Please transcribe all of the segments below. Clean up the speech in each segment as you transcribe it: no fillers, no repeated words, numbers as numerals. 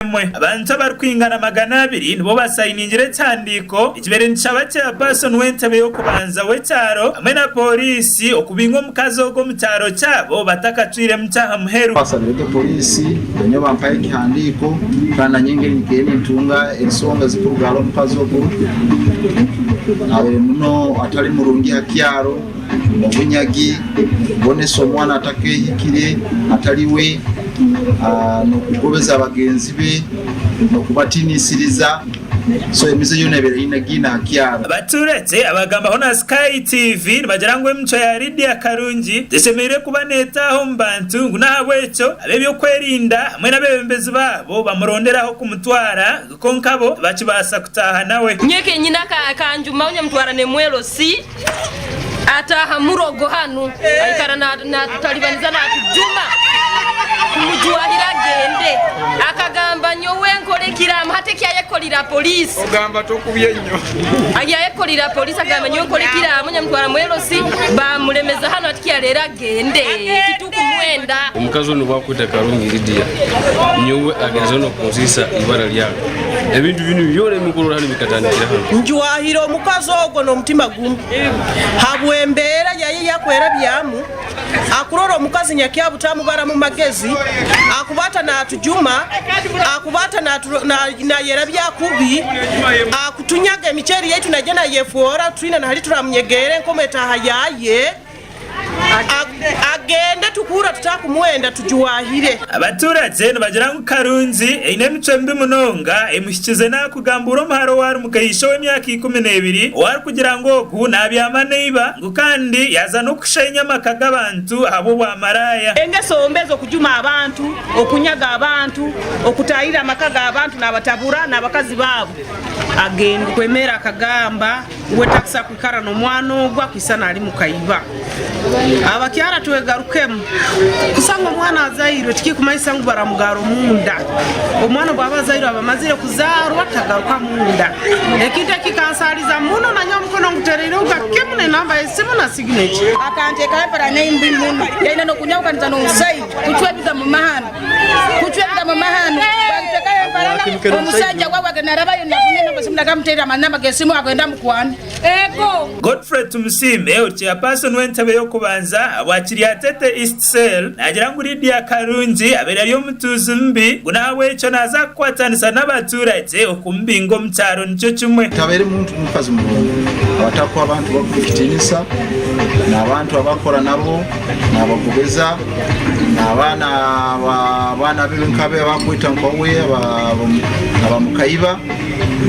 Emwe. Abantu abarikwingana 200 nibo basayiningire ekihandiiko ekibaire nikishaba Chairperson w'entebe y'okubanza w'ekyaro hamwe na Pooriisi okubinga omukazi ogwo omu kyaro kyabo batakacwiremu ky'aha muheru. Twasabire ge Pooriisi nyowe bampayo ekihandiiko kandi nanye ngeri nintunga ensonga ezikuruga ahari omukazi ogu abaire muno atari murungi aha kyaro, obunyagi, kubonesa omwana atakehikire atari we. N'okugobeza bagyenzi be, n'okubatiinisiriza. So emize yoona ebaire eine giine aha kyaro. Abaturagye abagambaho na Sky TV nibagira ngu emicwe ya Lydia Karungi teshemereire kuba netaaha omu bantu ngu n'ahabw'ekyo ab'ebyokwerinda hamwe n'abebembezi baabo bamuronderaho kumutwara kwonka bo tibakibaasa kutaaha nawe. Nyowe kenyini akanjumaho nyamutwara nemwelosi Ataaha murogo hanu aikara natutalibaniza natujuma tumujwahire agende. Akagamba nyowe nkore ekiraamo hati ekyayekorire police. Ogamba tokubye nnyo. Akyayekorire police agamba nyowe nkore ekiraamo nyamutwara mu LC bamulemeza hanu hati kyarera agende titukumwenda. Omukazi onu owakweta Karungi Lydia nyowe agerizeho nokunsiisa ibara lyange. Ebintu binu byona ebi mukurora hanu bikatandikira hanu. Njwahire omukazi ogwo n'omutima gumwe, habw'embeera yaye ei akwerabyamu, akurora omukazi nyakyabu tamubara mu magezi, akuba ata natujuma, akuba ata nayerabya kubi, akutunyaga emiceeri yaitu naija nayefwora, twine na hali turamunyegeere nk'omwetaaha yaye. Agende tukuhurra tutakumwenda tujwahire. Abaturagye nibagira ngu Karungi eine emicwe mibi munonga emuhikize nakugambuura omuhara owari mukaishe ow'emyaka 12 owarikugira ngu ogu nabyama neiba ngu kandi yaaza n'okushenya amaka g'abantu ahabw'obwamaraaya. Engeso mbi ez'okujuma abantu, okunyaga abantu, okutaahirira amaka g'abantu n'abatabura n'abakazi baabo. Agende. Kwemera akagamba. We takusa kwikara n'omwana ogu akwisana ali mukaiba. Abakyara twegarukemu. Kusanga omwana azairwe tikikumanyisa ngu baramugara omunda. Omwana obu aba azairwe aba amazire kuzaarwa tagaruka munda. Ekintu eki kikansaliza muno nanyowe omukono ngutereireho gakimu n'enamba y'esimu na signature. Akanteekaho emparana embi muno, yaine n'okunyahukaniza n'omusaija, kucwa ebigambo mahano, kucwa ebigambo mahano, bantekaho emparana, omusaija wawe agenda narabayo nafuna enamba esimu nagamuterera amanamba g'esimu agenda amukwane. Ego. Godfrey Tumusiime ori Chairperson w'entebe y'okubanza ahabwa Kiryatete East Cell naagira ngu Lydia Karungi abaire ari omutuuzi mubi ngu n'ahabw'ekyo naaza kukwatanisa n'abaturagye okumubinga omu kyaro nikyo kimwe. Tabaire muntu mukazi murungi abatakuha abantu bakuru ekitiinisa n'abantu abakora nabo nabagobeza n'abaana abaana be nkabe abakweta nkawe abamukaiba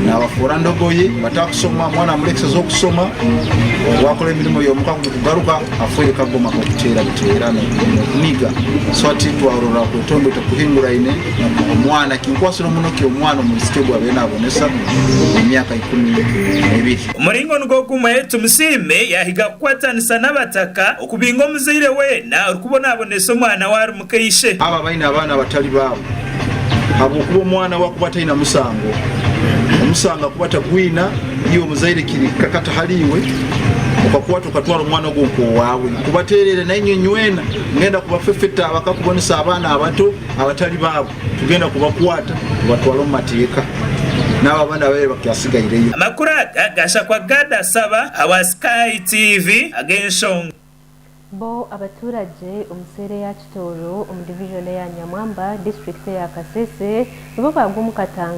nabafoora ndogoyi batakusoma omwana amulekeseza okusoma obwakora emirimo yomuka kugaruka afwire kagoma kokuteera buteera nokuniga so hati twarora kwetomboita kuhinguraine omwana kinkwasire muno ki omwana omwisiki ogu abaire nabonesa emyaka 12. Omuringo nigwo gumwe, Tumusiime yaahiga kukwatanisa n'abataka okubinga omuzaire weena orikubonabonesa omwana we ari muka ishe. Abo abaine abaana abatari baabo, habwokuba omwana we akuba ataina musango, omusango akuba atagwina, iwe omuzaire kiri kakata hali iwe okakwata okatwara omwana ogwo nk'owaawe. Nkubaterere nainywe nywena, ngenda kubafefeta abakakubonesa abaana abato abatari baabo. Tugenda kubakwata tubatwale omu mateeka n'abo abandi ababaire bakyasigaireyo. Amakuru aga gashakwa Gad Asaba ahabwa Sky TV ag'enshonga. Bo abaturagye omu seeri eya Kitooro omu divijoni eya Nyamwamba, disiturikiti eya Kasese nibo baagwa omu katanga.